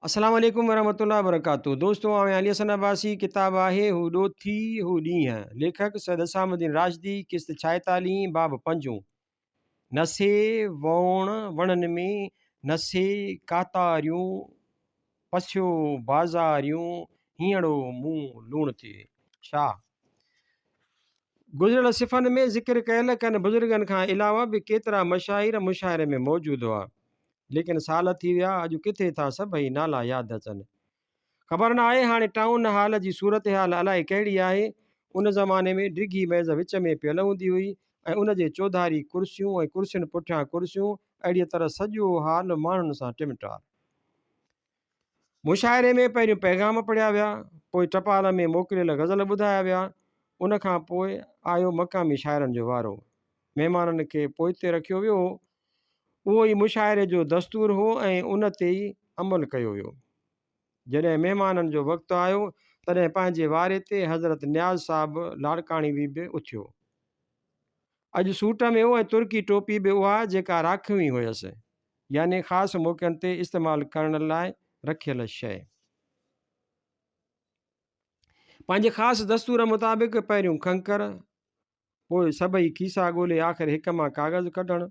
السلام عليڪم ورحمة الله وبرڪاته دوستو آئون علي حسن عباسي ڪتاب آهي هو ڏوٿي هو ڏينهن ليکڪ سيد حسام الدين راشدي قسط ڇائيتاليهين باب پنجون نسي ووڻ وڻن ۾ نسي ڪاتاريون پسيو بازاريون هينئڙو مون لوڻ ٿئي شاهه گذريل صفحن ۾ ذڪر ڪيل ڪن بزرگن کان علاوه به ڪيترا مشاهير مشاعري ۾ موجود هئا ليڪن سال ٿي ويا اڄ ڪٿي ٿا سڀئي نالا ياد اچن. خبر نه آهي هاڻي ٽائون هال جي صورتحال الائي ڪهڙي آهي. ان زماني ۾ ڊگهي ميز وچ ۾ پيل هوندي هئي ۽ ان جي چوڌاري ڪرسيون ۽ ڪرسين پٺيان ڪرسيون اهڙيء طرح سڄو هال ماڻهن سان ٽمٽار. مشاعري ۾ پهريون پيغام پڙهيا ويا، پوء ٽپال ۾ موڪليل غزل ٻڌايا ويا، ان کان پوء آيو مقامي شاعرن جو وارو. مهمانن کي پوئتي رکيو ويو هو. اهو ئي مشاعري جو دستور هو ۽ ان تي ئي عمل ڪيو ويو. جڏهن مهمانن جو وقت آيو، تڏهن پنهنجي واري تي حضرت نياز صاحب لاڙڪاڻوي به اٿيو. اڄ سوٽ ۾ هو ۽ ترڪي ٽوپي به اها جيڪا راکوي هيس، يعني خاص موقعن تي استعمال ڪرڻ لاء رکيل شيء. پنهنجي خاص دستور مطابق پهريون کنڪر، پوء سڀئي کيسا ڳولي آخر هڪ مان ڪاغذ ڪڍڻ،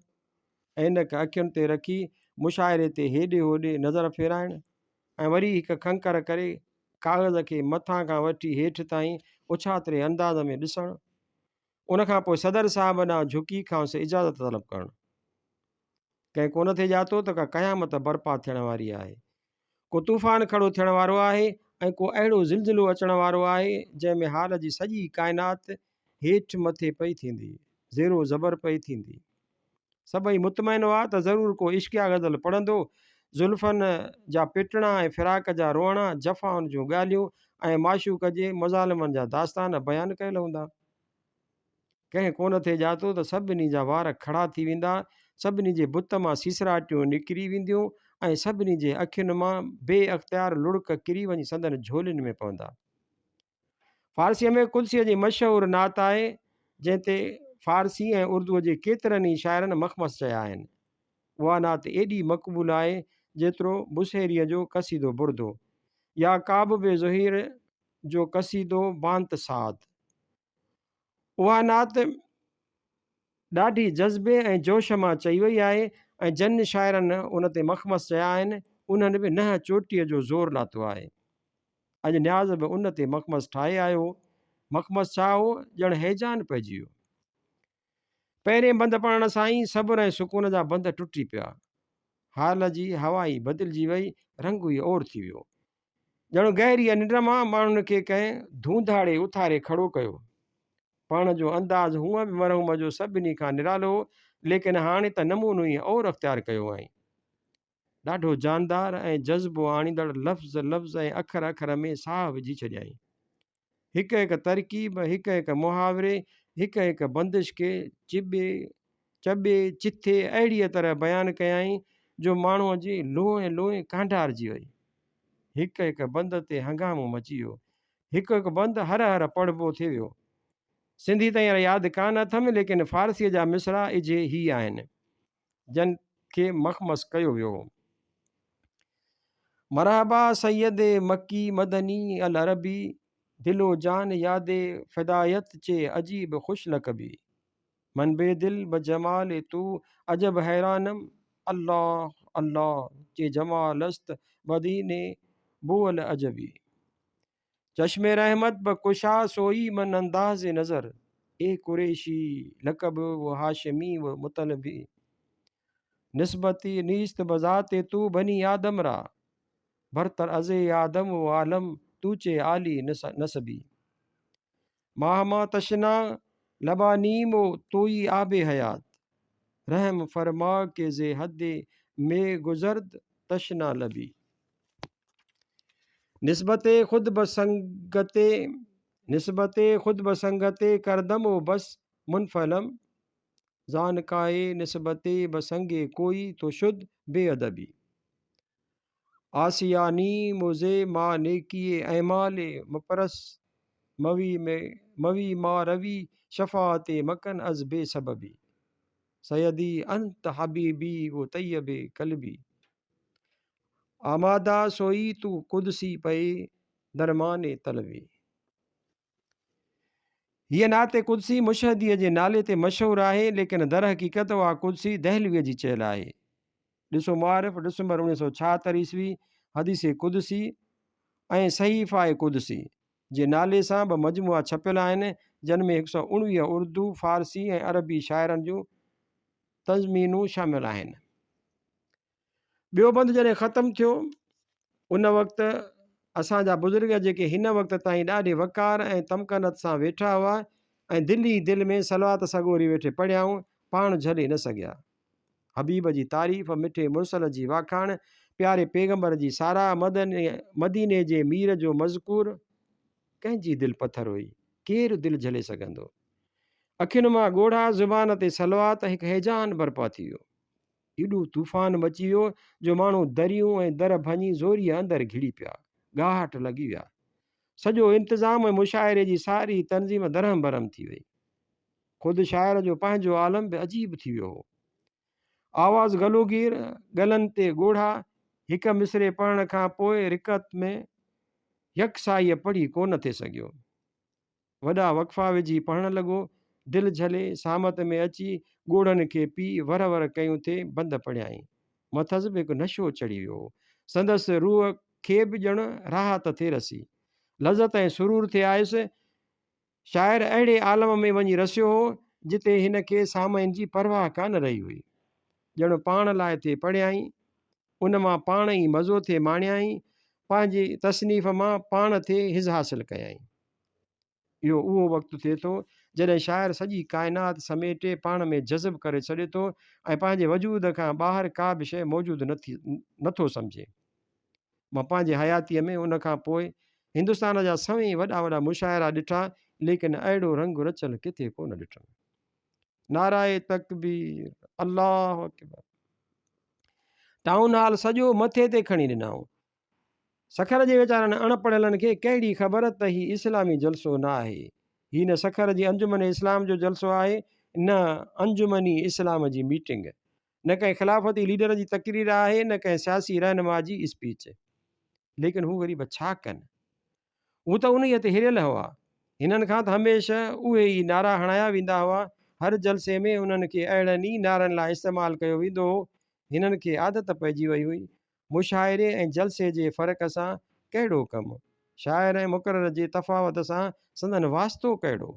عينڪ اکين تي رکي مشاعري تي هيڏي هوڏي نظر ڦيرائڻ ۽ وري هڪ کنڪر ڪري ڪاغذ کي مٿان کان وٺي هيٺ تائين اڇاتري انداز ۾ ڏسڻ، ان کان پوء صدر صاحب ڏانهن جهڪي کانئس اجازت طلب ڪرڻ. ڪنهن ڪونه ٿي ڄاتو ته ڪا قيامت برپا ٿيڻ واري آهي. ڪو طوفان کڙو ٿيڻ وارو آهي ۽ ڪو اهڙو زلزلو اچڻ وارو آهي، جنهن ۾ حال جي سڄي ڪائنات هيٺ مٿي پئي ٿيندي، زير و زبر پئي ٿيندي. سڀئي مطمئن هئا ته ضرور ڪو عشقيه غزل پڙهندو. زلفن جا پٽڻا ۽ فراق جا روئڻا، جفائن جون ڳالهيون ۽ معشوق جي مظالمن جا داستان بيان ڪيل هوندا. ڪنهن ڪونه ٿي ڄاتو ته سڀني جا وار کڙا ٿي ويندا، سڀني جي بت مان سيسراٽيون نڪري وينديون ۽ سڀني جي اکين مان بي اختيار لڙڪ ڪري وڃي سندن جهولين ۾ پوندا. فارسيء ۾ قدسيء جي مشهور نعت آهي، جنهن تي فارسي ۽ اردوء جي ڪيترن ئي شاعرن مخمس چيا آهن. اها نعت ايڏي مقبول آهي، جيترو بصيريء جو قصيدو بردو يا ڪعب بن زهير جو قصيدو بانت سعد. اها نعت ڏاڍي جذبي ۽ جوش مان چئي وئي آهي ۽ جن شاعرن ان تي مخمس چيا آهن، انهن به ننهن چوٽيء جو زور لاتو آهي. اڄ نياز به ان تي مخمس ٺاهي آيو هو. مخمس ڇا هو، ڄڻ هيجان پئجي ويو. پهرين بند پڙهڻ سان ئي صبر ۽ سڪون جا بند ٽٽي پيا. حال جي هوا ئي بدلجي وئي، رنگ ئي اور ٿي ويو. ڄڻ گهريء ننڊ مان ماڻهن کي ڪنهن ڌونڌاڙي اٿاري کڙو ڪيو. پڙهڻ جو انداز هونء به مرحوم جو سڀني کان نرالو هو، ليڪن هاڻي ته نمونو ئي اور اختيار ڪيو هئائين. ڏاڍو جاندار ۽ جذبو آڻيندڙ لفظ لفظ ۽ اکر اکر ۾ ساهه وجهي ڇڏيائين. هڪ هڪ ترڪيب، هڪ هڪ محاوري، هڪ هڪ بندش کي چٻي، چٻي، چٿي اهڙيء طرح بيان ڪيائين جو ماڻهوء جي لونء لونء ڪانڊارجي وئي. هڪ هڪ بند تي هنگامو مچي ويو. هڪ هڪ بند هر هر پڙهبو ٿي ويو. سنڌي ته هينئر ياد ڪانه اٿم، ليڪن فارسيء جا مصرع اجهي هي آهن. جن کي مخمس ڪيو ويو هو. مرحبا سيد مڪي مدني العربي دل و جان ياد فدايت چه عجيب خوش لقبي من بي دل بجمال تو عجب حيرانم الله الله چه جمال است بدين بو العجبي چشم رحمت به ڪشا سوئي من انداز نظر اي قريشي لقب و هاشمي و مطلبي نسبتي نيست بذات تو بني آدم را برتر از آدم و عالم تو چه عالي نسبي ماه ما تشنا لبانيم و توئي آب حيات رحم فرما که ز حد مي گذرد تشنا لبي نسبت خود به سنگت نسبت خود به سنگت کردم و بس منفعلم زان کائي نسبت به سنگ ڪوئي تو شد بي ادبي آسياني موزي ما نيڪي اعمال مپرس موي موي ما روي شفاعت مڪن از بي سببي سيدي انت حبيبي و طيب قلبي. آماده سوئي تو قدسي پئي درمان طلبي. هيء نعت قدسي مشهديء جي نالي تي مشهور آهي، ليڪن درحقيقت اها قدسي دهلويء جي چيل آهي. ڏسو معارف، ڊسمبر 1976 عيسوي، حديث قدسي ۽ صحيفه قدسي جي نالي سان ٻه مجموعا ڇپيل آهن، جن ۾ 119 اردو، فارسي ۽ عربي شاعرن جون تضمينون شامل آهن. ٻيو بند جڏهن ختم ٿيو، ان وقت اسان جا بزرگ جيڪي هن وقت تائين ڏاڍي وقار ۽ تمڪنت سان ويٺا هئا ۽ دل ئي دل ۾ صلوات سڳوري ويٺي پڙهيائون، پاڻ جهلي نه سگهيا. حبيب جي تعريف، مٺي مرسل جي واکاڻ، پياري پيغمبر جي ساراهه، مديني جي مير جو مذڪور، ڪنهن جي دل پٿر هئي، ڪير دل جهلي سگهندو؟ اکين مان ڳوڙها، زبان تي صلوات، هڪ هيجان برپا ٿي ويو. ايڏو طوفان مچي ويو جو ماڻهو دريون ۽ در ڀڃي زوريء اندر گهڙي پيا. ڳاهٽ لڳي ويا. سڄو انتظام ۽ مشاعري جي ساري تنظيم درهم برهم ٿي وئي. خود شاعر جو پنهنجو عالم به عجيب ٿي ويو هو. آواز گلوگير، ڳلن تي ڳوڙها، هڪ مصرع پڙهڻ کان پوء رقت ۾ يڪساهيء پڙهي ڪونه ٿي سگهيو. وڏا وقفا وجهي پڙهڻ لڳو. دل جهلي، سامت ۾ اچي، ڳوڙهن کي پي، ور ور ڪيون ٿي بند پڙهيائين. مٿس به هڪ نشو چڙهي ويو هو. سندس روح کي به ڄڻ راحت ٿي رسي. لذت ۽ سرور ٿي آيس. شاعر اهڙي عالم ۾ وڃي رسيو هو، جتي هن کي سامعين جي پرواهه ڪانه رهي هئي. ڄڻ پاڻ لاء ٿي پڙهيائين. ان مان پاڻ ئي مزو ٿي ماڻيائين. پنهنجي تصنيف مان پاڻ ٿي حظ حاصل ڪيائين. اهو اهو وقت ٿئي ٿو، جڏهن شاعر سڄي ڪائنات سميٽي پاڻ ۾ جذب ڪري ڇڏي ٿو ۽ پنهنجي وجود کان ٻاهر ڪا به شيء موجود نه ٿو سمجهي. مان پنهنجي حياتيء ۾ ان کان پوء هندستان جا سوين وڏا وڏا مشاعرا ڏٺا، ليڪن اهڙو رنگ رچيل ڪٿي ڪونه ڏٺم. نعرهء تڪبير، الله اڪبر. ٽائون هال سڄو مٿي تي کڻي ڏنائون. سکر جي ويچارن اڻ پڙهيلن کي ڪهڙي خبر ته هي اسلامي جلسو نه آهي. هي نه سکر جي انجمن اسلام جو جلسو آهي نه انجمني اسلام جي ميٽنگ. نه ڪنهن خلافتي ليڊر جي تقرير آهي نه ڪنهن سياسي رهنما جي اسپيچ. ليڪن هو غريب ڇا ڪن؟ هو ته انهيء تي هريل هئا. هنن کان ته هميشه اهي ئي نعرا هڻايا ويندا هئا. هر جلسي ۾ انهن کي اهڙن ئي نعرن لاء استعمال ڪيو ويندو هو. هنن کي عادت پئجي وئي هئي. مشاعري ۽ جلسي جي فرق سان ڪهڙو ڪم؟ شاعر ۽ مقرر جي تفاوت سان سندن واسطو ڪهڙو؟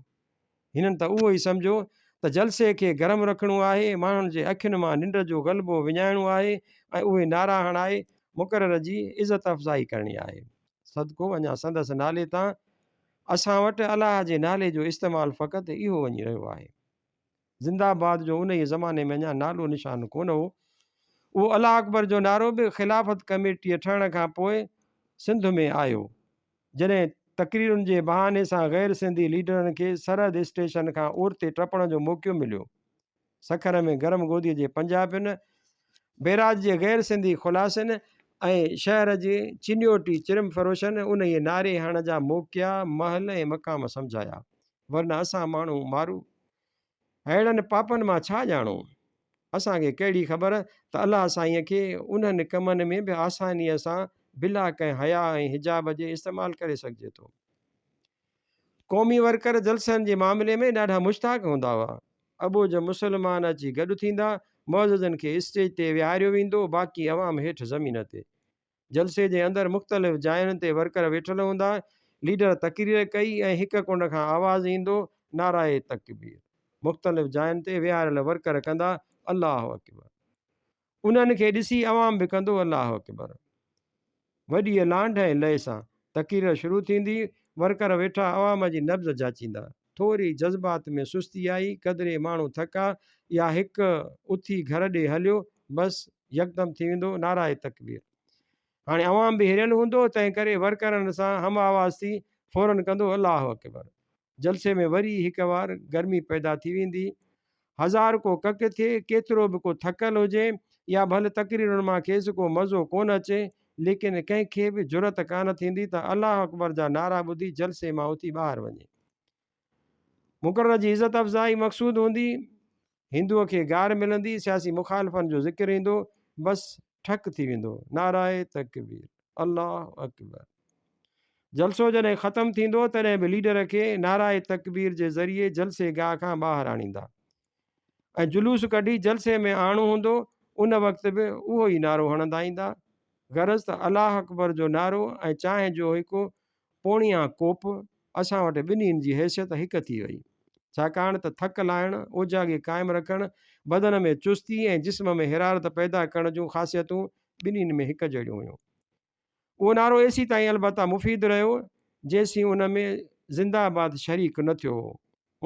هنن ته اهو ئي سمجهيو ته جلسي کي گرم رکڻو آهي، ماڻهن جي اکين مان ننڊ جو غلبو وڃائڻو آهي ۽ اهي نعرا هڻائي مقرر جي عزت افزائي ڪرڻي آهي. صدقو وڃان سندس نالي تان، اسان وٽ الله جي نالي جو استعمال فقط اهو وڃي رهيو آهي. زنده باد جو انهيء زماني ۾ اڃا نالو نشان ڪونه هو. اهو الله اڪبر جو نعرو به خلافت ڪميٽيء ٺهڻ کان پوء سنڌ ۾ آيو. جڏهن تقريرن جي بهاني سان غير سنڌي ليڊرن کي سرحد اسٽيشن کان اورتي ٽپڻ جو موقعو مليو. سکر ۾ گرم گوديء جي پنجابين، بئراج جي غير سنڌي خلاصين ۽ شهر جي چنيوٽي چرم فروشن انهيء نعري هڻڻ جا موقعا، مهل ۽ مقام سمجهايا. ورنه اسان ماڻهو مارو ههڙن پاپن مان ڇا ڄاڻو؟ اسان کي ڪهڙي خبر ته الله سائينء کي انهن ڪمن ۾ به آسانيء سان بلا ڪنهن حياء ۽ حجاب جي استعمال ڪري سگهجي ٿو. قومي ورڪر جلسن جي معاملي ۾ ڏاڍا مشتاق هوندا هئا. اٻوجهه مسلمان اچي گڏ ٿيندا، معززن کي اسٽيج تي ويهاريو ويندو، باقي عوام هيٺ زمين تي. جلسي جي اندر مختلف جاين تي ورڪر ويٺل هوندا، ليڊر تقرير ڪئي ۽ هڪ ڪنڊ کان آواز ايندو، نعره تڪبير. مختلف جاين تي ويهاريل ورڪر ڪندا، الله اڪبر. انهن کي ڏسي عوام به ڪندو الله اڪبر. وڏيء لانڍ ۽ لئي سان تقرير شروع ٿيندي، ورڪر ويٺا عوام جي نبض جاچيندا. ٿوري جذبات ۾ سستي آئي، قدري ماڻهو ٿڪا يا هڪ اٿي گهر ڏي هليو، بس يڪدم ٿي ويندو نعره تڪبير. هاڻي عوام به هريل هوندو، تنهن ڪري ورڪرن سان هم آواز ٿي فورن ڪندو الله اڪبر. جلسي ۾ وري هڪ وار گرمي پيدا ٿي ويندي. هزار ڪو ڪڪ ٿئي، ڪيترو به ڪو ٿڪل هجي يا ڀل تقريرن مان کيس ڪو مزو ڪونه اچي، ليڪن ڪنهن کي به جرئت ڪانه ٿيندي ته الله اڪبر جا نعرا ٻڌي جلسي مان اٿي ٻاهر وڃي. مقرر جي عزت افزائي مقصود هوندي، هندوء کي گار ملندي، سياسي مخالفن جو ذڪر ايندو، بس. ٺڪ ٿي ويندو، نعرهء تڪبير، الله اڪبر. جلسو جڏهن ختم ٿيندو تڏهن به ليڊر کي نعرهء تڪبير جي ذريعي جلسي گاهه کان ٻاهر آڻيندا ۽ جلوس ڪڍي جلسي ۾ آڻو هوندو ان وقت به اهو ئي نعرو هڻندا ايندا. غرض ته الله اڪبر جو نعرو ۽ چانهه جو هڪ پوڻيان ڪوپ، اسان وٽ ٻنهين جي حيثيت هڪ ٿي وئي. ڇاڪاڻ ته ٿڪ لاهڻ، اوجاڳي قائم رکڻ، بدن ۾ چستي ۽ جسم ۾ حرارت پيدا ڪرڻ جون خاصيتون ٻنهين ۾ هڪ جهڙيون هيون. اهو نعرو ايسيتائين البته مفيد رهيو، جيسين ان ۾ زنده باد شريڪ نه ٿيو هو.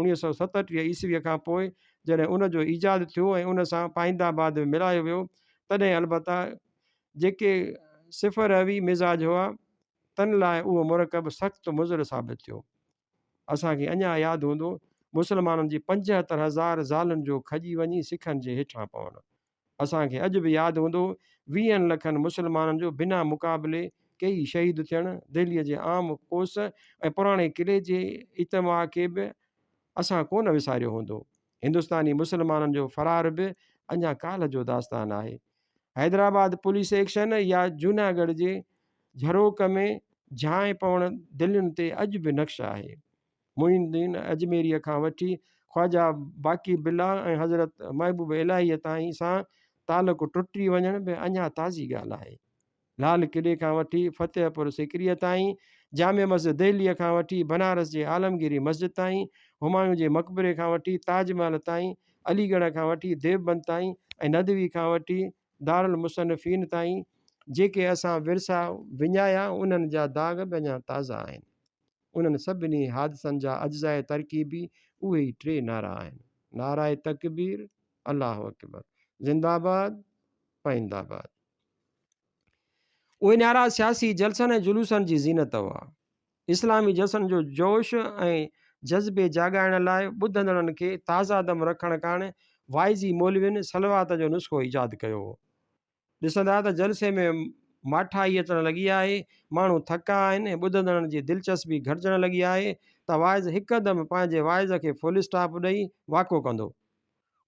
1937 عيسويء کان پوء جڏهن ان جو ايجاد ٿيو ۽ ان سان پائنده آباد به ملايو ويو، تڏهن البته جيڪي صفروي مزاج هئا، تن لاء اهو مرڪب سخت مضر ثابت ٿيو. اسان کي اڃا ياد هوندو، مسلمانن جي 75 هزار زالن جو کڄي وڃي سکن جي هيٺان پوڻ. اسان کي اڄ به ياد هوندو، ويهن لکن مسلمانن جو بنا مقابلي ڪيئي شهيد ٿيڻ، دهليء جي عام ڪوس ۽ پراڻي قلعي جي اجتماع کي به اسان ڪونه وساريو هوندو. هندستاني مسلمانن جو فرار به اڃا ڪالهه جو داستان آهي. حيدرآباد پوليس ايڪشن يا جوناڳڙهه جي جهروڪ ۾ جهانء پوڻ دلين تي اڄ به نقش آهي. معين الدين اجميريء کان وٺي خواجه باقي بالله ۽ حضرت محبوب الاهيء تائين سان تعلق ٽٽي وڃڻ به اڃا تازي ڳالهه آهي. لال قلعي کان وٺي فتح پور سيڪريء تائين، جامع مسجد دهليء کان وٺي بنارس جي عالمگيري مسجد تائين، همايون جي مقبري کان وٺي تاج محل تائين، علي ڳڙهه کان وٺي ديوبند تائين ۽ ندوي کان وٺي دارالمصنفين تائين جيڪي اسان ورثا وڃايا انهن جا داغ به اڃا تازا آهن. انهن سڀني حادثن جا اجزاء ترڪيبي اهي ئي ٽي نعرا آهن، نعرهء تڪبير، الله اڪبر، زنده باد، پائنده باد. اهي نعرا سياسي جلسن ۽ جلوسن جي زينت هئا. اسلامي جلسن جو جوش ۽ جذبي جاڳائڻ لاء ٻڌندڙن کي تازه دم رکڻ ڪاڻ واعظي مولوين صلوات جو نسخو ايجاد ڪيو هو. ڏسندا ته جلسي ۾ ماٺائي اچڻ لڳي آهي، ماڻهو ٿڪا آهن ۽ ٻڌندڙن جي دلچسپي گهٽجڻ لڳي آهي ته واعظ هڪدم پنهنجي واعظ کي فل اسٽاپ ڏئي واڪو ڪندو.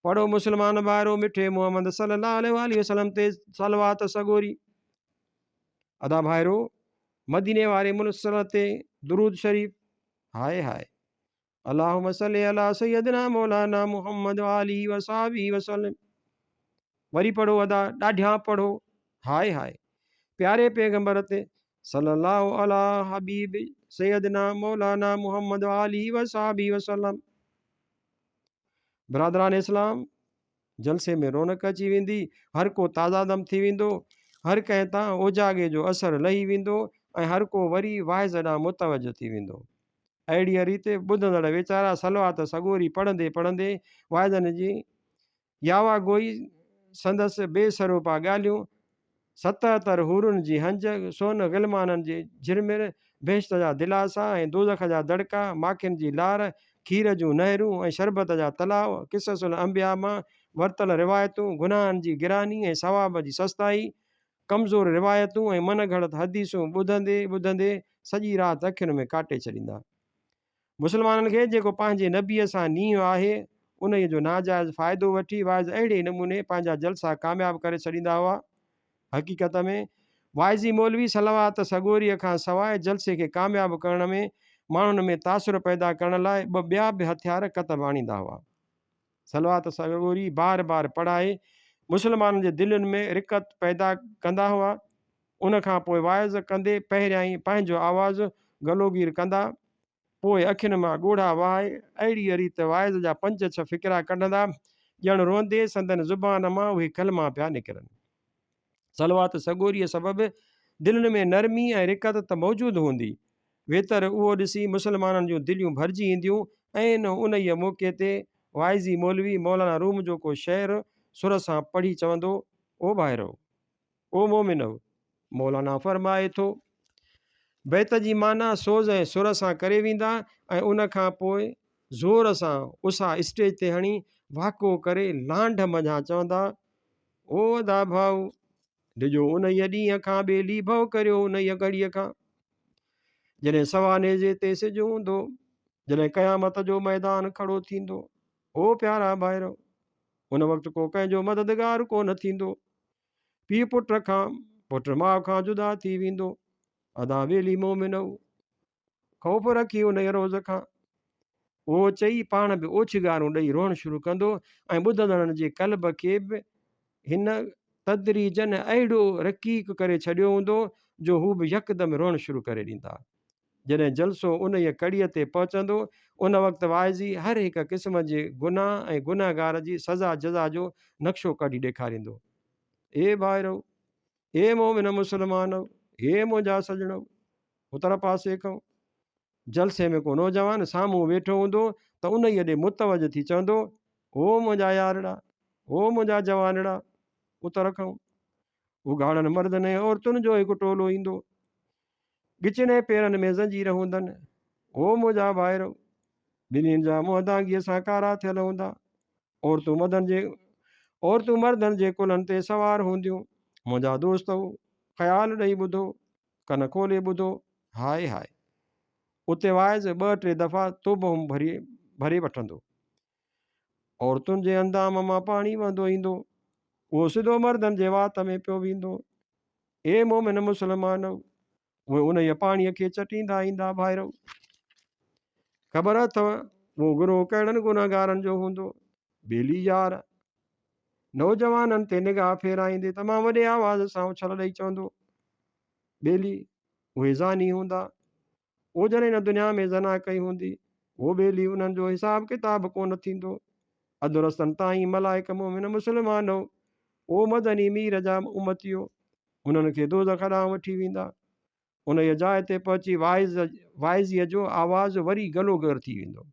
پڙهو مسلمان ڀائرو مٺي محمد صلي الله عليه واٰله وسلم تي صلوات سڳوري. ادا ڀائرو مديني واري مرسل تي درود شريف. هاء هاء اللهم صل علي سيدنا مولانا محمد وآله وصحبه وسلم. وري پڙهو ادا ڏاڍيان پڙهو. هاء هاء پياري پيغمبر تي صلي الله علي حبيب سيدنا مولانا محمد وآله وصحبه وسلم. برادران اسلام! جلسي ۾ رونق اچي ويندي، هر ڪو تازه دم ٿي ويندو، هر ڪنهن تان اوجاڳي جو اثر لهي ويندو ۽ هر ڪو وري واعظ ڏانهن متوجه ٿي ويندو. اهڙيء ريت ٻڌندڙ ويچارا صلوات سڳوري پڙهندي پڙهندي واعظن جي ياوا گوئي سندس بي سروپا ڳالهيون 77 حورن جي هنج، سون غلمانن جي جهرمر، بهشت جا دلاسا ۽ دوزخ جا دڙڪا، ماکين جي لار، کير جون نهرون ۽ شربت جا تلاء، قصص الانبياء مان ورتل روايتون، گناهن جي گراني ۽ ثواب جي سستائي، ڪمزور روايتون ۽ من گهڙت حديثون ٻڌندي ٻڌندي سڄي رات اکين ۾ ڪاٽي ڇڏيندا. مسلمانن کي جيڪو پنهنجي نبيء سان نينهن آهي، انهيء جو ناجائز فائدو وٺي واعظ اهڙي نموني پنهنجا جلسا ڪامياب ڪري ڇڏيندا هئا. حقيقت ۾ واعظي مولوي صلوات سڳوريء کان سواء جلسي کي ڪامياب ڪرڻ ۾ ماڻهن ۾ تاثر پيدا ڪرڻ لاء ٻه ٻيا به هٿيار ڪتب آڻيندا هئا. صلوات سڳوري بار بار پڙهائي مسلمانن جي دلين ۾ رقت پيدا ڪندا هئا. ان کان پوء واعظ ڪندي پهريائين پنهنجو آواز گلوگير ڪندا، پوء اکين مان ڳوڙها وهائي اهڙيء ريت واعظ جا پنج ڇهه فقرا ڪڍندا، ڄڻ روئندي سندن زبان مان اهي ڪلما پيا نڪرن. صلوات سڳوريء سبب دلين ۾ نرمي ۽ رقت ته موجود هوندي، ويتر اهو ڏسي مسلمانن جون دليون ڀرجي اينديون، عين انهيء موقعي تي واعظي مولوي مولانا روم جو ڪو شعر سر سان پڙهي چوندو، او ڀائرؤ! او مؤمنؤ! مولانا فرمائي ٿو. بيت جي معنيٰ سوز ۽ سر سان ڪري ويندا ۽ ان کان پوء زور سان اسا اسٽيج تي هڻي واڪو ڪري لانڍ منجهان چوندا، او ادا ڀائو! ڊڄو انهيء ڏينهن کان ٻيلي ڀؤ ڪريو انهيء گهڙيء کان، جڏهن سوا نيزي تي سج هوندو، جڏهن قيامت جو ميدان کڙو ٿيندو. او پيارا ڀائرؤ! ان وقت ڪو ڪنهن جو مددگار ڪو نه ٿيندو. پيء پٽ کان، پٽ ماء کان جدا ٿي ويندو. ادا ٻيلي مومنؤ! خوف رکي انهيء روز کان. اهو چئي پاڻ به اوڇنگارون ڏئي روئڻ شروع ڪندو ۽ ٻڌندڙن جي قلب کي به هن تدريجن اهڙو رقيق ڪري ڇڏيو هوندو جو هو به يڪدم روئڻ شروع ڪري ڏيندا. جڏهن جلسو انهيء ڪڙيء تي پهچندو، ان وقت واعظي هر هڪ قسم جي گناهه ۽ گنهگار جي سزا جزا جو نقشو ڪڍي ڏيکاريندو. اي ڀائرؤ! اي مؤمن مسلمانؤ! اي منهنجا سڄڻؤ! اتر پاسي کان جلسي ۾ ڪو نوجوان سامهون ويٺو هوندو ته انهيء ڏي متوجه ٿي چوندو، او منهنجا يارڙا! او منهنجا جوانڙا! اتر کان اگهاڙن مردن ۽ عورتن جو هڪ ٽولو ايندو. ڳچين ۽ پيرن ۾ زنجير هوندن. او منهنجا ڀائرو! ٻنهين جا منهن دانگيء سان ڪارا ٿيل هوندا. عورتون مردن جي عورتون مردن جي ڪلهن تي سوار هونديون. منهنجا دوستؤ! خيال ڏئي ٻڌو، ڪن کولي ٻڌو، هاء هاء! اتي واعظ ٻه ٽي دفعا توبهون ڀري ڀري وٺندو. عورتن جي اندام مان پاڻي وهندو ايندو، اهو سڌو مردن جي وات ۾ پيو ويندو. اي مومن مسلمانؤ! اهي انهيء پاڻيء کي چٽيندا ايندا. ڀائرؤ! خبر اٿو اهو گروهه ڪهڙن گنهگارن جو هوندو؟ ٻيلي يار! نوجوانن تي نگاهه ڦيرائيندي تمام وڏي آواز سان اڇل ڏئي چوندو، ٻيلي! اهي زاني هوندا. اهو جڏهن هن دنيا ۾ زنا ڪئي هوندي، اهو ٻيلي انهن جو حساب ڪتاب ڪونه ٿيندو. اڌ رستن تائين ملائڪ مؤمن مسلمانو، او مدني مير جا امتيو! انهن کي دوزخ ڏانهن وٺي ويندا. انهيء جاء تي پهچي واعظ واعظيء جو آواز وري گلوگير ٿي ويندو.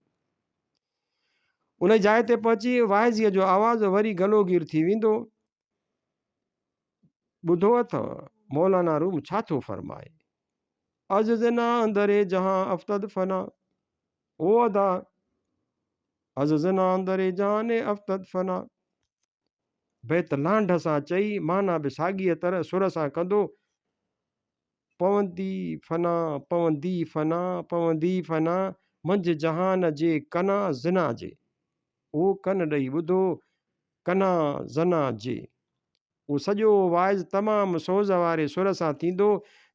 انهيء جاء تي پهچي واعظيء جو آواز وري گلوگير ٿي ويندو. ٻڌو اٿو مولانا روم ڇا ٿو فرمائي؟ از زنا اندر جهان افتد فنا. او ادا! از زنا اندر جهان افتد فنا. بيت لانڍ سان چئي معنيٰ به ساڳيء طرح سر سان ڪندو، پوندي فنا، پوندي فنا، پوندي فنا، منجهه جهان جي ڪنا زنا جي. او ڪن ڏئي ٻڌو، ڪنا زنا جي. اهو سڄو واعظ تمام سوز واري سر سان ٿيندو،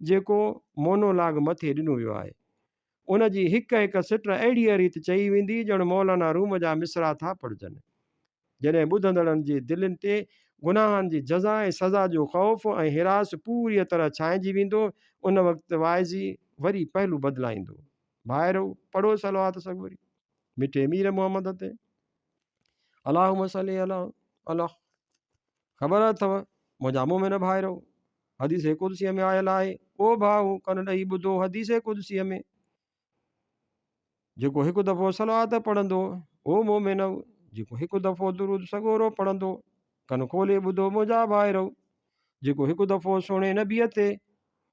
جيڪو مونولاگ مٿي ڏنو ويو آهي. ان جي هڪ هڪ سٽ اهڙيء ريت چئي ويندي ڄڻ مولانا روم جا مصرع ٿا پڙهجن. جڏهن ٻڌندڙن جي دلين تي گناهن جي جزا ۽ سزا جو خوف ۽ هراس پوريء طرح ڇانئجي ويندو، ان وقت واعظي وري پهلو بدلائيندو. ڀائرو! پڙهو صلوات سڳوري مٺي مير محمد تي. اللهم صلي علي الله. خبر اٿو منهنجا مومن ڀائرو! حديث قدسيء ۾ آيل آهي، او ڀائو ڪن ڏئي ٻڌو حديث قدسيء ۾ جيڪو هڪ دفعو صلوات پڙهندو، او مومنؤ! جيڪو هڪ دفعو درود سڳورو پڙهندو، ڪن کولي ٻڌو منهنجا ڀائرو! جيڪو هڪ دفعو سهڻي نبيء تي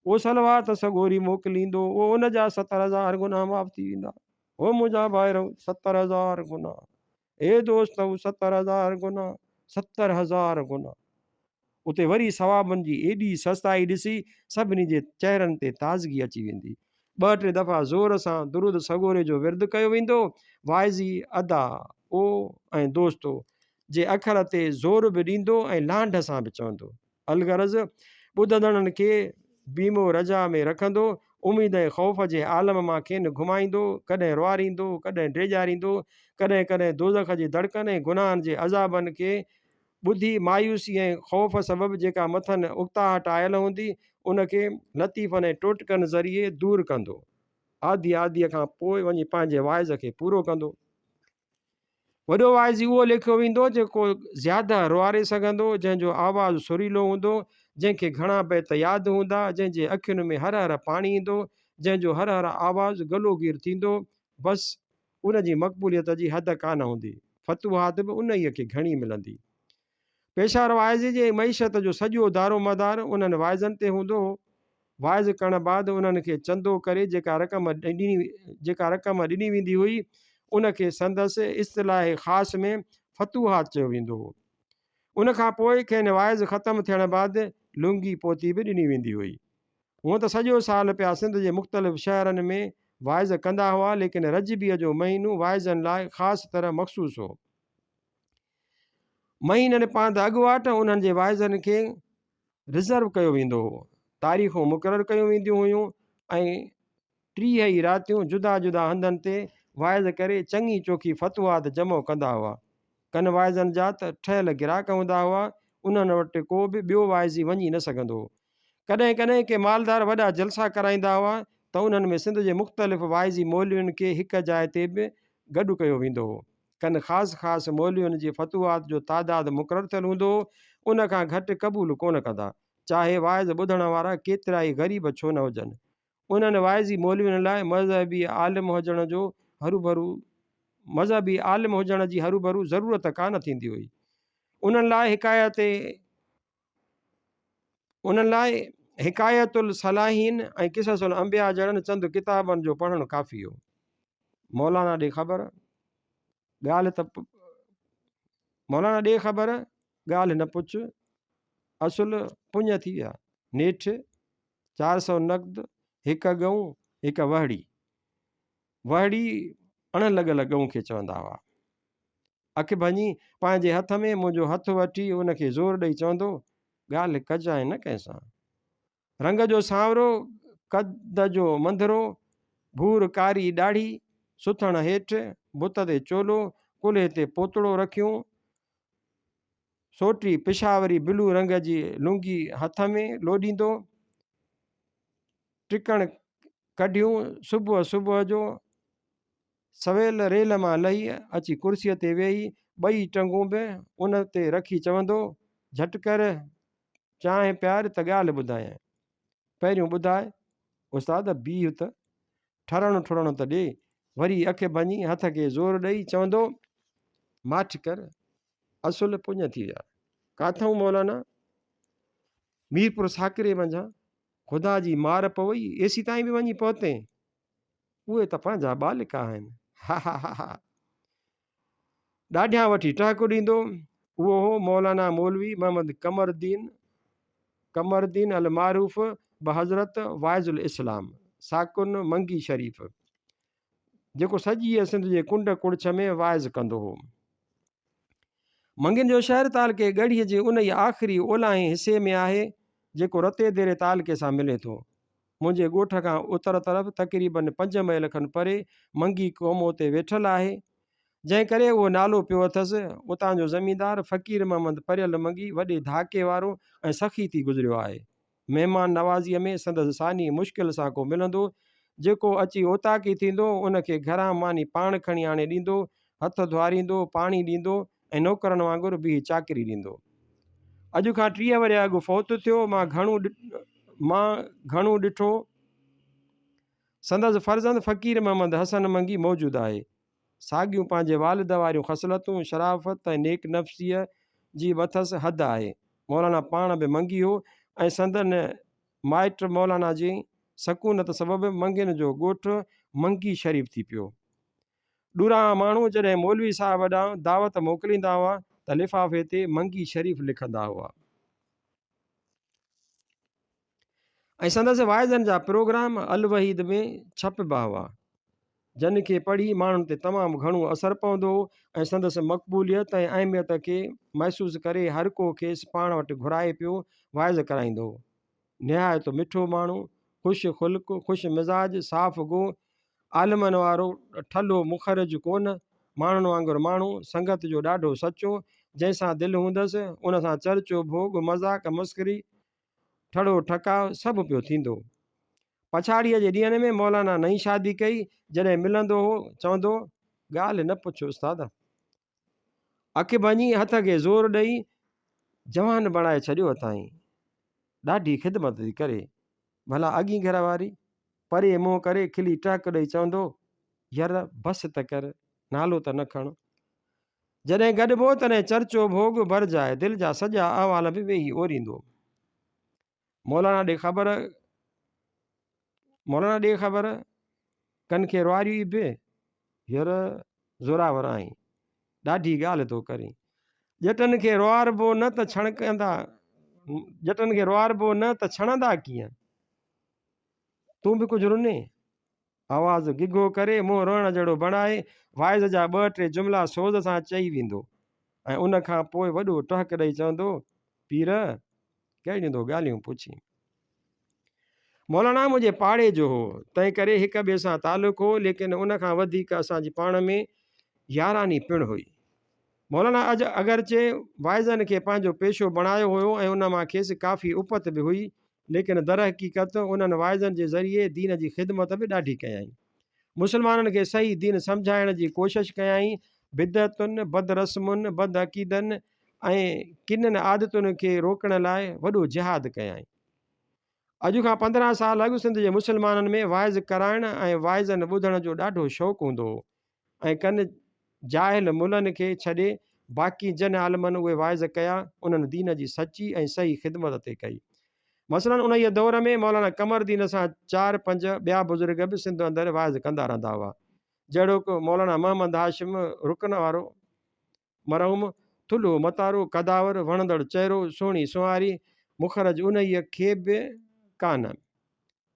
او صلوات سڳوري موڪليندو، او ان جا 70,000 گناهه معاف ٿي ويندا. او منهنجا ڀائرو! 70,000 گناهه! اي دوستؤ! 70,000 گناهه! 70,000 گناهه! اتي وري ثوابن جي ايڏي سستائي ڏسي سڀني جي چهرن تي تازگي اچي ويندي. ٻه ٽي دفعا زور سان درود سڳوري جو ورد ڪيو ويندو. واعظي ادا، او ۽ دوستو جي اکر تي زور به ڏيندو ۽ لانڍ سان به چوندو. الغرض ٻڌندڙن کي بيم و رجا ۾ رکندو، اميد ۽ خوف جي عالم مان کين گهمائيندو، ڪڏهن روئاريندو، ڪڏهن ڊيڄاريندو، ڪڏهن ڪڏهن دوزخ جي دڙڪن ۽ گناهن جي عذابن کي ٻڌي مايوسي ۽ خوف سبب جيڪا مٿن اڪتاهٽ آيل هوندي، ان کي لطيفن ۽ ٽوٽڪن ذريعي دور ڪندو. آڌيء آڌيء کان پوء وڃي پنهنجي واعظ کي پورو ڪندو. وڏو واعظي اهو ليکيو ويندو جيڪو زياده روئاري سگهندو، جنهن جو آواز سريلو هوندو، جنهن کي گهڻا بيت ياد هوندا، جنهن جي اکين ۾ هر هر پاڻي ايندو، جنهن جو هر هر آواز گلوگير ٿيندو، بس ان جي مقبوليت جي حد ڪانه هوندي. فتوحات به انهيء کي گهڻي ملندي. پيشه ور واعظي جي معيشت جو سڄو دارومدار انهن واعظن تي هوندو هو. واعظ ڪرڻ بعد انهن کي چندو ڪري جيڪا رقم ڏني جيڪا رقم ڏني ويندي هئي، ان کي سندس اصطلاح خاص ۾ فتوحات چيو ويندو هو. ان کان پوء کين واعظ ختم ٿيڻ بعد لنگي پوتي به ڏني ويندي هئي. هونء ته سڄو سال پيا سنڌ جي مختلف شهرن ۾ واعظ ڪندا هئا، ليڪن رجبيء جو مهينو واعظن لاء خاص طرح مخصوص هو. مهينن پاند اڳواٽ انهن جي واعظن کي. رزرو ڪيو ويندو هو. تاريخون مقرر ڪيون وينديون هيون ۽ 30 ئي راتيون جدا جدا هنڌن تي واعظ ڪري چڱي چوکي فتوحات جمع ڪندا هئا. ڪن واعظن جا ته ٺهيل گراهڪ هوندا هئا، انهن وٽ ڪو به ٻيو واعظي وڃي نه سگهندو هو. ڪڏهن ڪڏهن ڪي مالدار وڏا جلسا ڪرائيندا هئا ته انهن ۾ سنڌ جي مختلف واعظي مولوين کي هڪ جاء تي به گڏ ڪيو ويندو هو. ڪن خاص خاص مولوين جي فتوحات جو تعداد مقرر ٿيل هوندو هو، ان کان گهٽ قبول ڪونه ڪندا، چاهي واعظ ٻڌڻ وارا ڪيترائي غريب ڇو نه هجن. انهن واعظي مولوين لاء مذهبي عالم هجڻ جو هروڀرو مذهبي عالم هجڻ جي هروڀرو ضرورت ڪانه ٿيندي هئي. انهن لاء حڪايت انهن لاء حڪايت الصلاحين ۽ قصص الانبياء جهڙن چند ڪتابن جو پڙهڻ ڪافي هو. مولانا ڏي خبر، ڳالهه ته مولانا ڏي خبر، ڳالهه نه پڇ، اصل پڃ ٿي ويا. نيٺ 400 نقد، هڪ ڳئون، هڪ وهڙي. وهڙي اڻ لڳل ڳئون کي چوندا هئا. اک ڀڃي، پنهنجي هٿ ۾ منهنجو هٿ وٺي ان کي زور ڏئي چوندو، ڳالهه ڪجانء نه ڪنهن سان. رنگ جو سانورو، قد جو منڌرو، ڀور ڪاري ڏاڙهي، سٿڻ هيٺ، بت تي چولو، ڪلهي تي پوتڙو رکيون، سوٽي پشاوري بلو رنگ جي لنگي هٿ ۾ لوڏيندو، ٽڪڻ ڪڍيون، صبح صبح جو سويل ريل مان لهي اچي ڪرسيء تي ويهي ٻئي ٽنگون به ان تي رکي چوندو، جهٽ ڪر، چانهه پيار ته ڳالهه ٻڌايانء. پهريون ٻڌاء، استاد بيهه ته ٺرڻ ٺرڻ ته ڏي. وري اک ڀڃي هٿ کي زور ڏئي چوندو، ماٺ ڪر، اصل پڃ ٿي ويا. ڪاٿئون مولانا؟ ميرپور ساڪري منجهان. خدا جي مار پوئي، ايسيتائين به وڃي پهتين؟ اهي ته پنهنجا ٻالڪ آهن. هاهاهاها. ڏاڍيان وٺي ٽهڪ ڏيندو. اهو هو مولانا مولوي محمد قمر الدين قمر الدين المعروف بحضرت واعظ الاسلام ساڪن منگي شريف جيڪو سڄيء سنڌ جي ڪنڊ ڪڙڇ ۾ واعظ ڪندو هو. منگين جو شهر تعلقي ڳڙهيء جي انهيء آخري اولاهين حصي ۾ آهي جيڪو رتي ديري تعلقي سان ملي ٿو. منهنجي ڳوٺ کان اتر طرف تقريباً پنج ميل کن پري منگي ڪومو تي ويٺل آهي، جنهن ڪري اهو نالو پيو اٿس. اتان جو زميندار فقير محمد پريل منگي وڏي ڌاڪي وارو ۽ سخي ٿي گذريو آهي. مهمان نوازيء ۾ سندس ثاني مشڪل سان ڪو ملندو. جيڪو اچي اوطاقي ٿيندو، ان کي گهران ماني پاڻ کڻي آڻي ڏيندو، هٿ ڌوئاريندو، پاڻي ڏيندو ۽ نوڪرن وانگر بيهي چاڪري ڏيندو. اڄ کان 30 ورهيه اڳ فوت ٿيو. مان گهڻو مان گهڻو ڏٺو. سندس فرزند فقير محمد حسن منگي موجود آهي. ساڳيون پنهنجي والد واريون خصلتون، شرافت ۽ نيڪ نفسيء جي مٿس حد آهي. مولانا پاڻ به منگي هو ۽ سندن مائٽ مولانا جي سڪونت سبب منگين جو ڳوٺ منگي شريف ٿي پيو. ڏورانهان ماڻهو جڏهن مولوي صاحب ڏانهن دعوت موڪليندا هئا ته لفافي تي منگي شريف لکندا هئا. ۽ سندس واعظن جا پروگرام الوحيد ۾ ڇپبا هئا، جن کي پڙهي ماڻهن تي تمام گهڻو اثر پوندو هو ۽ سندس مقبوليت ۽ اهميت کي محسوس ڪري هر ڪو کيس پاڻ وٽ گهرائي پيو واعظ ڪرائيندو هو. نهايت مٺو ماڻهو، خوش خلق، خوش مزاج، صاف گو، عالمن وارو ٺلهو مخرج ڪونه، ماڻهن وانگر ماڻهو، سنگت جو ڏاڍو سچو، جنهن سان دل هوندس، ان سان چرچو ڀوڳ، مذاق مسخري، ٺڙو ٺڪاء سڀ پيو ٿيندو. پڇاڙيء جي ڏينهن ۾ مولانا نئين شادي ڪئي، جڏهن ملندو هو، چوندو، ڳالهه نه پڇ استاد. اک ڀڃي هٿ کي زور ڏئي جوان بڻائي ڇڏيو اٿائين. ڏاڍي خدمت ٿي ڪري. ڀلا اڳين گهر واري؟ پري منهن ڪري کلي ٽهڪ ڏئي چوندو، ير بس ته ڪر، نالو ته نه کڻ. جڏهن گڏبو تڏهن چرچو ڀوڳ برجاء دل جا سڄا احوال به ويهي اوريندو. مولانا ڏي خبر، مولانا ڏي خبر، ڪن کي روئاريوئي به، ير زوراور آهين، ڏاڍي ڳالهه ٿو ڪرين. ڄٽن کي روئاربو نه ته ڇڻڪندا، ڄٽن کي روئاربو نه ته ڇڻندا ڪيئن؟ تون به ڪجهه رنين. آواز گگهو ڪري منهن روئڻ جهڙو بڻائي واعظ جا ٻه ٽي جملا سوز سان چئي ويندو ۽ ان کان پوء وڏو ٽهڪ ڏئي چوندو، پير! ڪهڙيون ٿو ڳالهيون پڇين. مولانا منهنجي پاڙي جو هو، تنهن ڪري هڪ ٻئي سان تعلق هو، ليڪن ان کان وڌيڪ اسان جي پاڻ ۾ ياراني پڻ هئي. مولانا اڄ اگرچه واعظن کي پنهنجو پيشو بڻايو هيو ۽ ان مان کيس ڪافي اپت به هئي، ليڪن درحقيقت انهن واعظن جي ذريعي دين جي خدمت به ڏاڍي ڪيائين. مسلمانن کي صحيح دين سمجهائڻ جي ڪوشش ڪيائين، بدعتن، بد رسمن، بد عقيدن ۽ ڪنن عادتن کي روڪڻ لاء وڏو جهاد ڪيائين. اڄ کان 15 سال اڳ سنڌ جي مسلمانن ۾ واعظ ڪرائڻ ۽ واعظن ٻڌڻ جو ڏاڍو شوق هوندو هو ۽ ڪن جاهل ملن کي ڇڏي باقي جن عالمن اهي واعظ ڪيا انهن دين جي سچي ۽ صحيح خدمت تي ڪئي. مثلاً انهيء دور ۾ مولانا قمر الدين سان چار پنج ٻيا بزرگ به سنڌ اندر واعظ ڪندا رهندا هئا جهڙوڪ مولانا محمد هاشم رڪن وارو، مرحوم، ٿلهو متارو، قداور، وڻندڙ چهرو، سهڻي سنواري، مخرج انهيء کي به ڪانه.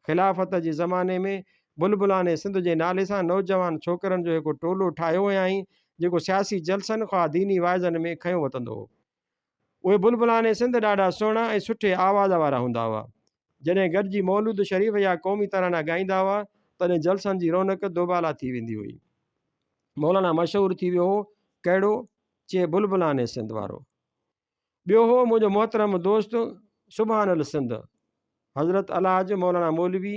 خلافت جي زماني ۾ بلبلان سنڌ جي نالي سان نوجوان ڇوڪرن جو هڪ ٽولو ٺاهيو هيائين، جيڪو سياسي جلسن خواه ديني واعظن ۾ کنيو وتندو هو. اهي بلبلان سنڌ ڏاڍا سهڻا ۽ سٺي آواز وارا هوندا هئا. جڏهن گڏجي مولود شريف يا قومي ترانا ڳائيندا هئا، تڏهن جلسن جي رونق دوبالا ٿي ويندي هئي. مولانا مشهور ٿي ويو هو، ڪهڙو؟ چي بلبلان سنڌ وارو. ٻيو هو منهنجو محترم دوست سبحان السنڌ حضرت الحاج مولانا مولوي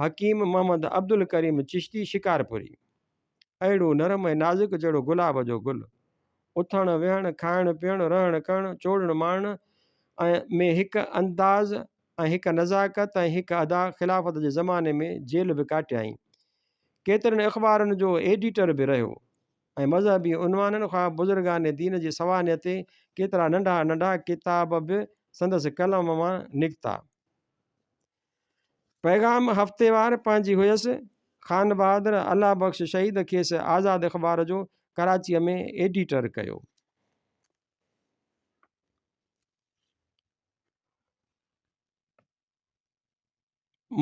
حڪيم محمد عبدالڪريم چشتي شڪارپوري. اهڙو نرم ۽ نازڪ جهڙو گلاب جو گل. اٿڻ ويهڻ، کائڻ پيئڻ، رهڻ ڪهڻ، چوڙڻ ماڻڻ ۽ ۾ هڪ انداز ۽ هڪ نزاڪت ۽ هڪ ادا خلافت جي زماني ۾ جيل به ڪاٽيائين. ڪيترن اخبارن جو ايڊيٽر به رهيو ۽ مذهبي عنوانن خواه بزرگان دين جي سوانح تي ڪيترا ننڍا ننڍا ڪتاب به سندس قلم مان نڪتا. پيغام هفتيوار پنهنجي هيس. خانبهادر الله بخش شهيد کيس آزاد اخبار جو ڪراچيء ۾ ايڊيٽر ڪيو.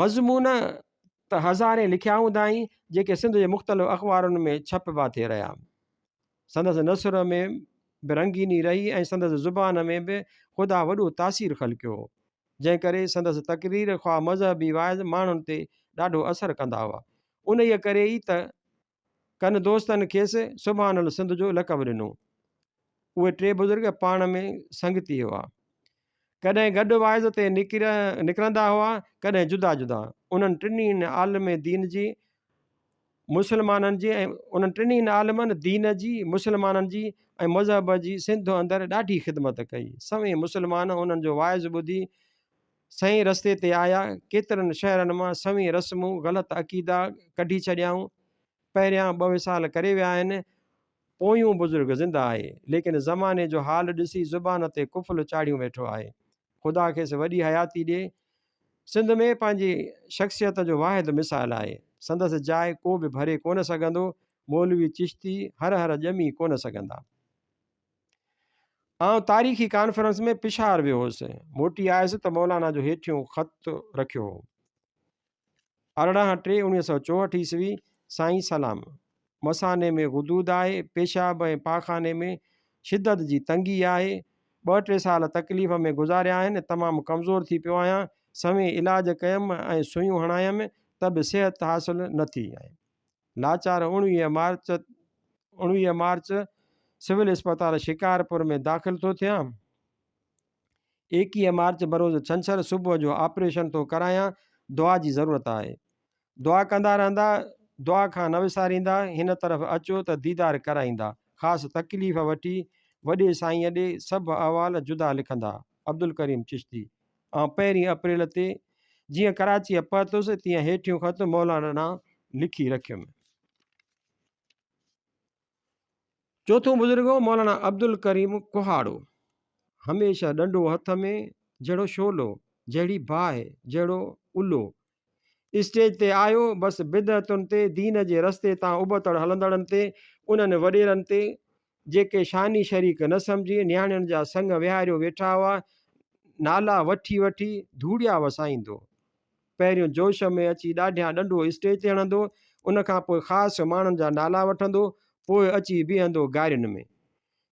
مضمون ته هزارين لکيا هوندائين، جيڪي سنڌ جي مختلف اخبارن ۾ ڇپبا ٿي رهيا. سندس نثر ۾ به رنگيني رهي ۽ سندس زبان ۾ به خدا وڏو تاثير خلقيو هو، جنهن ڪري سندس تقرير خواه مذهبي واعظ ماڻهن تي ڏاڍو اثر ڪندا هئا. انهيء ڪري ئي ته ڪن دوستن کيس سبحان السنڌ جو لقب ڏنو. اهي ٽي بزرگ پاڻ ۾ سنگتي هئا. ڪڏهن گڏ واعظ تي نڪرندا هئا، ڪڏهن جدا جدا. انهن ٽنهي عالم دين جي مسلمانن جي ۽ انهن ٽنهي عالمن دين جي، مسلمانن جي ۽ مذهب جي سنڌ اندر ڏاڍي خدمت ڪئي. سوين مسلمان انهن جو واعظ ٻڌي سئين رستي تي آيا، ڪيترن شهرن مان سوين رسمون، غلط عقيدا ڪڍي ڇڏيائون. پهريان ٻه وصال ڪري ويا آهن، پويون بزرگ زنده آهي، ليڪن زماني جو حال ڏسي زبان تي قفل چاڙهيون ويٺو آهي. خدا کيس وڏي حياتي ڏي. سنڌ ۾ پنهنجي شخصيت جو واحد مثال آهي. سندس جاء ڪو به ڀري ڪونه سگهندو. مولوي چشتي هر هر ڄمي ڪونه سگهندا. آئون تاريخي ڪانفرنس ۾ پشاور ويو هوس. موٽي آيس ته مولانا جو هيٺيون خط رکيو هو. 18 3 1964 عيسوي، سائين سلام. مثاني ۾ غدود آهي، پيشاب ۽ پاخاني ۾ شدت جي تنگي آهي. ٻه ٽي سال تڪليف ۾ گذاريا آهن، تمام ڪمزور ٿي پيو آهيان. سوين علاج ڪيم ۽ سوئيون هڻايم ته به صحت حاصل نه ٿي آهي. لاچار 19 مارچ 19 مارچ سول اسپتال شڪارپور ۾ داخل ٿو ٿيان. 21 مارچ بروز ڇنڇر صبح جو آپريشن ٿو ڪرايان دعا جي ضرورت آهي. دعا ڪندا رهندا دعا کان نه وساريندا هن طرف اچو ته ديدار ڪرائيندا خاص تڪليف وٺي وڏي سائينء ڏي سڀ احوال جدا لکندا. عبدالڪريم چشتي آئون پهرين اپريل تي جيئن ڪراچيء پهتس، تيئن هيٺيون خط مولانا ڏانهن لکي رکيم. چوٿون بزرگ هو مولانا عبدالڪريم ڪهاڙو. هميشه ڏنڊو هٿ ۾، جهڙو شعلو، جهڙي باهه، جهڙو الو. اسٽيج تي آيو، بس بدعتن تي، دين جي رستي تان ابتڙ هلندڙن تي، انهن وڏيرن تي، جيڪي شاني شريڪ نه سمجهي نياڻين جا سڱ ويهاريو ويٺا هئا، نالا وٺي وٺي ڌوڙيا وسائيندو. پهريون جوش ۾ اچي ڏاڍيان ڏنڊو اسٽيج تي هڻندو، ان کان پوء خاص ماڻهن جا نالا وٺندو، پوء اچي بيهندو گارين ۾.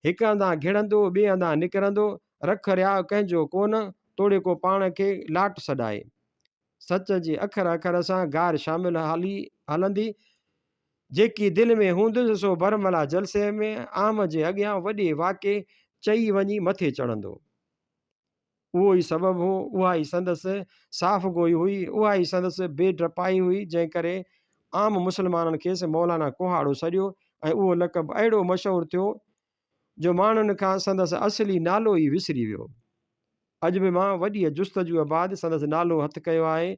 هڪ هنڌان گهڙندو، ٻئي هنڌان نڪرندو، رک رياء ڪنهن جو ڪونه، توڙي ڪو پاڻ کي لاٽ سڏائي. سچ جي اکر اکر سان گار شامل هلي هلندي. جيڪي دل ۾ هوندس سو برملا جلسي ۾ عام جي اڳيان وڏي واڪي چئي وڃي مٿي چڙهندو. اهو ئي سبب هو، اها ئي سندس صاف گوئي هئي، اها ئي سندس بي ڊپائي هئي، جنهن ڪري عام مسلمانن کيس مولانا ڪهاڙو سڏيو ۽ اهو لقب اهڙو مشهور ٿيو جو ماڻهن کان سندس اصلي نالو ئي وسري ويو. اڄ به مان وڏيء جستجوء بعد سندس نالو هٿ ڪيو آهي.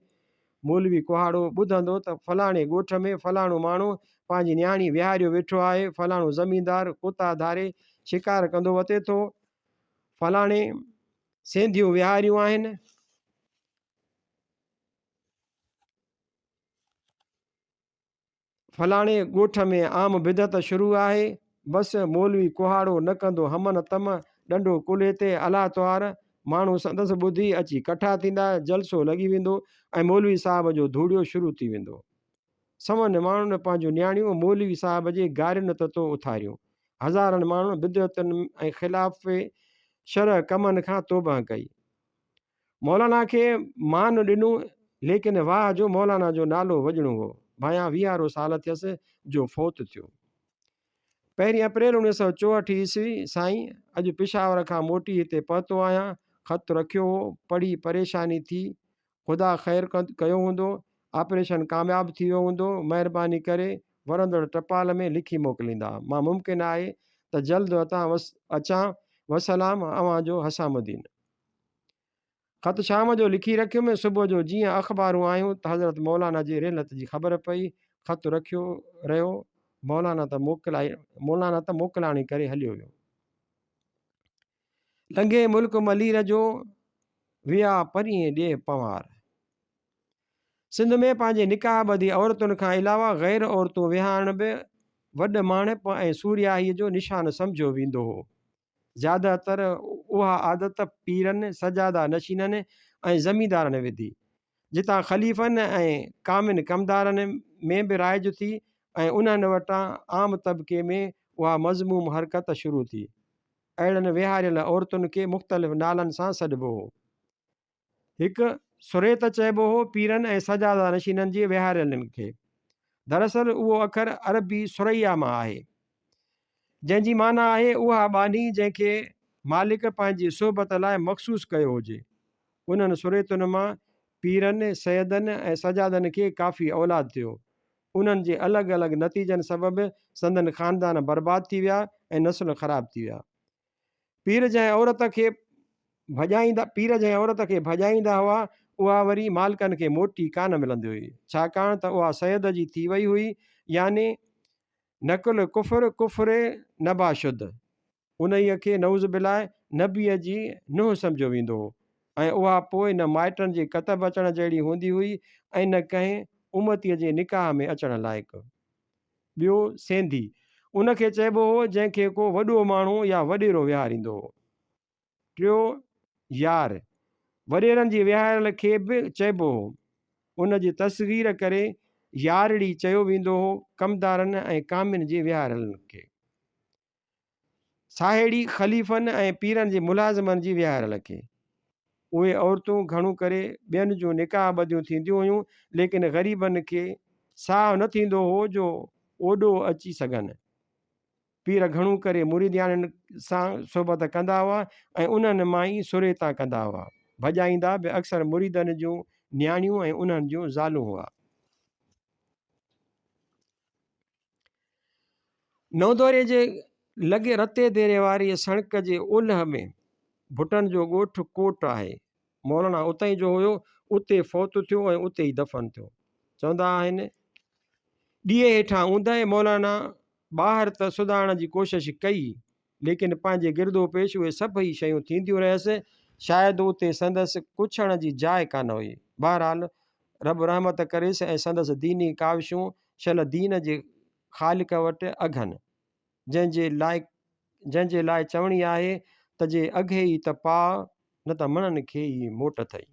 مولوي ڪهاڙو ٻڌندو ته فلاڻي ڳوٺ ۾ فلاڻو ماڻهو پنهنجي نياڻي ويهاريو ويٺو آهي، فلاڻو زميندار ڪتا ڌاري شڪار ڪندو وتي ٿو، فلاڻي سينڌيون ويهاريون آهن. فلاڻي ڳوٺ ۾ عام بدعت شروع آهي، بس مولوي ڪهاڙو نه ڪندو همن تم، ڏنڊو ڪلهي تي، الله توهار، ماڻهو سندس ٻڌي اچي ڪٺا ٿيندا، جلسو لڳي ويندو ۽ مولوي صاحب جو ڌوڙيو شروع ٿي ويندو. سون ماڻهن پنهنجون نياڻيون مولوي صاحب جي گارين تتو اٿاريون. هزارن ماڻهن بدعتن ۽ خلاف شرع ڪمن کان توبهه ڪئي. مولانا کي مان ڏنو، ليڪن واهه جو مولانا جو نالو وڄڻو هو. ڀانيان ويهارو سال ٿيس جو فوت ٿيو. پهرين اپريل 1964 عيسوي، سائين، اڄ پشاور کان موٽي هتي پهتو آهيان. خط رکيو هو، پڙهي پريشاني ٿي. خدا خير ڪيو هوندو، آپريشن ڪامياب ٿي ويو هوندو. مهرباني ڪري ورندڙ ٽپال ۾ لکي موڪليندا. مان ممڪن آهي ته جلد اتان اچان. والسلام، اوهان جو حسام الدين. خط شام جو لکي رکيم، صبح جو جيئن اخبارون آيون ته حضرت مولانا جي رحلت جي خبر پئي، خط رکيو رهيو، مولانا ته موڪلائي مولانا ته موڪلاڻي ڪري هليو ويو. لنگهي ملڪ ملير جو، ويا پرين ڏي پنوار. سنڌ ۾ پنهنجي نڪاح ٻڌي عورتن کان علاوه غير عورتون ويهارڻ به وڏ ماڻهپ ۽ سورهيائيء جو نشان سمجهيو ويندو هو. زياده تر اها عادت پيرن، سجاده نشينن ۽ زميندارن وڌي، جتان خليفن ۽ ڪامن ڪمدارن ۾ به رائج ٿي ۽ انهن وٽان عام طبقي ۾ اها مذموم حرڪت شروع ٿي. اهڙن ويهاريل عورتن کي مختلف نالن سان سڏبو هو. هڪ سريت چئبو هو پيرن ۽ سجاده نشينن جي ويهاريلن کي. دراصل اهو اکر عربي ثريا مان آهي، جنهن جي معنيٰ آهي اها ٻانهي جنهن کي مالڪ پنهنجي صحبت لاء مخصوص ڪيو هجي. انهن سريتن مان پيرن، سيدن ۽ سجادن کي ڪافي اولاد ٿيو. انهن جي الڳ الڳ نتيجن سبب سندن خاندان برباد ٿي ويا ۽ نسل خراب ٿي ويا. پير جنهن عورت کي ڀڄائيندا پير جنهن عورت کي ڀڄائيندا هئا، اها وري مالڪن کي موٽي ڪانه ملندي هئي، ڇاڪاڻ ته اها سيد جي ٿي وئي هئي، يعني نقل ڪفر ڪفر نباشد، انهيء کي نعوذ بالله نبيء جي ننهن سمجهيو ويندو هو ۽ اها پوء نه مائٽن جي ڪتب اچڻ جهڙي هوندي هئي ۽ نه ڪنهن امتيء جي نڪاح ۾ اچڻ لائق. ٻيو سينڌي ان کي چئبو هو جنهن کي ڪو وڏو ماڻهو يا وڏيرو ويهاريندو هو. ٽيو يار وڏيرن جي ويهاريل کي به چئبو هو. ان جي تصغير ڪري يارڙي چيو ويندو هو ڪمدارن ۽ ڪامين جي ويهاريلن کي. ساهيڙي خليفن ۽ پيرن جي ملازمن جي ويهاريل کي. اهي عورتون گهڻو ڪري ٻين جون نڪاح ٻڌيون ٿينديون هيون، ليڪن غريبن کي ساهه نه ٿيندو هو جو اوڏو اچي سگهن. پير گهڻو ڪري مريدياڻين سان صحبت ڪندا هئا ۽ انهن مان ئي سريتان ڪندا هئا. ڀڄائيندا به اڪثر مريدن جون نياڻيون ۽ انهن جون زالون هئا. نئودوري جي لڳ رتي ديري واريء سڻڪ جي اولهه ۾ ڀٽن جو ڳوٺ ڪوٽ آهي. مولانا اتئين جو هيو، اتي فوت ٿيو ۽ اتي ئي دفن ٿيو. چوندا آهن، ڏيئي هيٺان اوندهه مولانا ٻاهر ته سڌارڻ جي ڪوشش ڪئي، ليڪن پنهنجي گردو پيش اهي سڀئي شيون ٿينديون رهيس، شايد اتي سندس ڪڇڻ جي جاء ڪانه هئي. بهرحال رب رحمت ڪريس ۽ سندس ديني ڪاوشون شل دين جي خالق وٽ اگهن، جنهن جي لاء جنهن جي لاء چوڻي آهي ته جي اگهي ئي ته پاء، نه ته مڻن کي ئي موٽ اٿئي.